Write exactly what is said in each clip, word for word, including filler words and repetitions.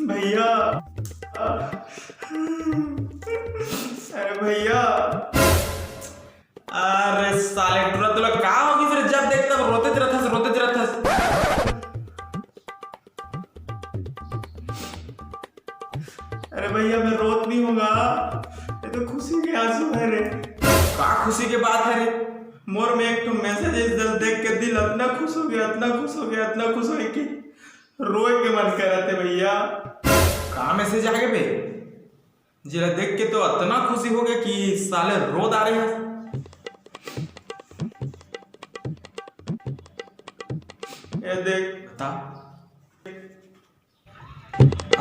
भैया, अरे भैया, अरे साले टूरा, तोला का हो गिस रे? जब देख तब रोते रहथस, रोते रहथस। अरे भैया, मैं रोत नहीं हूँ गा, ये तो खुशी के आंसू है रे। का खुशी के बात है रे? मोर में एक ठो message इस दल देख के दिल इतना खुश हो गया, इतना खुश हो गया, इतना खुश हो गया कि रोए के मन करत हे भैया। का message आगे बे? जेला देख के तो इतना खुशी हो गया कि साले रो डारे हे। ये देख, बता।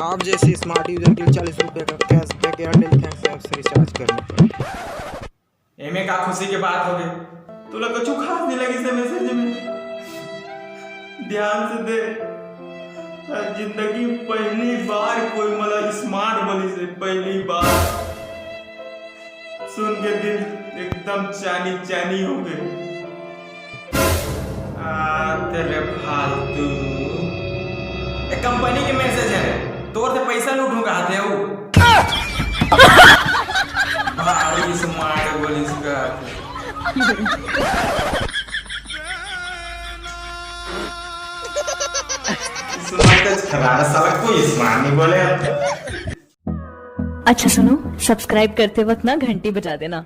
आप जैसे स्मार्ट यूजर के लिए चालीस रुपए का कैशबैक एयरटेल थैंक्स ऐप से रिचार्ज करने पर। एमे का खुशी के बात हो गई? तोला कुछ खास नहीं लगी से message में? ध्यान से दे, जिंदगी में पहली बार कोई मला स्मार्ट बोली से, पहली बार सुन के दिल एकदम चैनी चैनी हो गए। आ, तेरे फालतू। ए, कंपनी के message है, तोर से पैसा लूटूंगा, आते हो? भारी smart बोली इसका। Smart खराब साला, कोई smart नहीं बोले। अच्छा सुनो, सब्सक्राइब करते वक्त ना घंटी बजा देना।